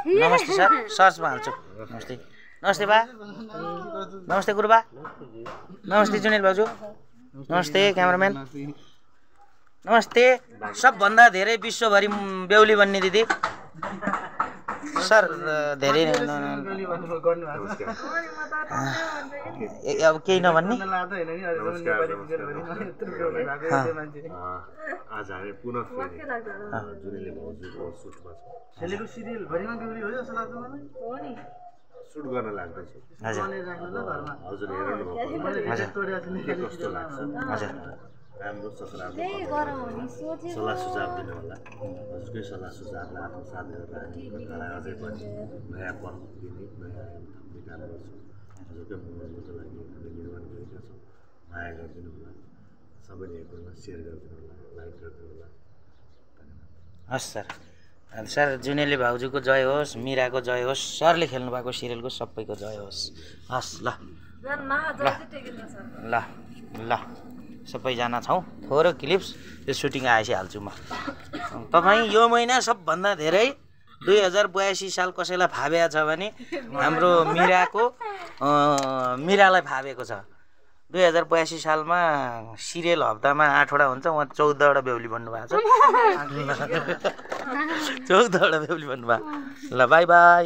नमस्ते सर सर्चमा हाल्छु नमस्ते नमस्ते बा नमस्ते गुरुबा नमस्ते जुनेल बाजु नमस्ते क्यामेराम्यान नमस्ते सबभन्दा धेरै विश्वभरि बेहुली बन्ने दिदी सर धेरै अब केही नभन्ने आज हामी पुनः फेरि जुनेली भाउजूको सुटमा छौँ सिरियल भरिमा बेहुली हो जस्तो लाग्छ मलाई हो नि सुट गर्न लाग्दैछु हजुर हजुर हेर्नु भएको कस्तो लाग्छ हजुर राम्रो ससुराले सल्लाह सुझाव दिनु होला हजुरकै सल्लाह सुझावलाई आत्मसात गरेर हामी कथालाई अझै पनि नयाँपन दिने नयाँ थप्ने काम गर्छौँ हजुरकै मनोरञ्जनको लागि हामीले निर्माण गरेका छौँ माया गरिदिनु होला सबैले हेर्नु होला सेयर गरिदिनु होला लाइक गरिदिनु होला हस् सर सर जुनेली भाउजूको जय होस् मिराको जय होस् सरले खेल्नु भएको सिरियलको सबैको जय होस् हस् ल ल ल सबैजना छौँ थोरै क्लिप्स त्यो सुटिङ आएपछि हाल्छु म तपाईँ यो महिना सबभन्दा धेरै 2082 साल कसैलाई फाबेको छ भने हाम्रो मिरालाई फाबेको छ 2082 सालमा सिरियल हप्तामा 8वटा हुन्छ उहाँ 14वटा बेहुली भन्नुभएको छ 14वटा बेहुली भन्नुभयो ल बाई बाई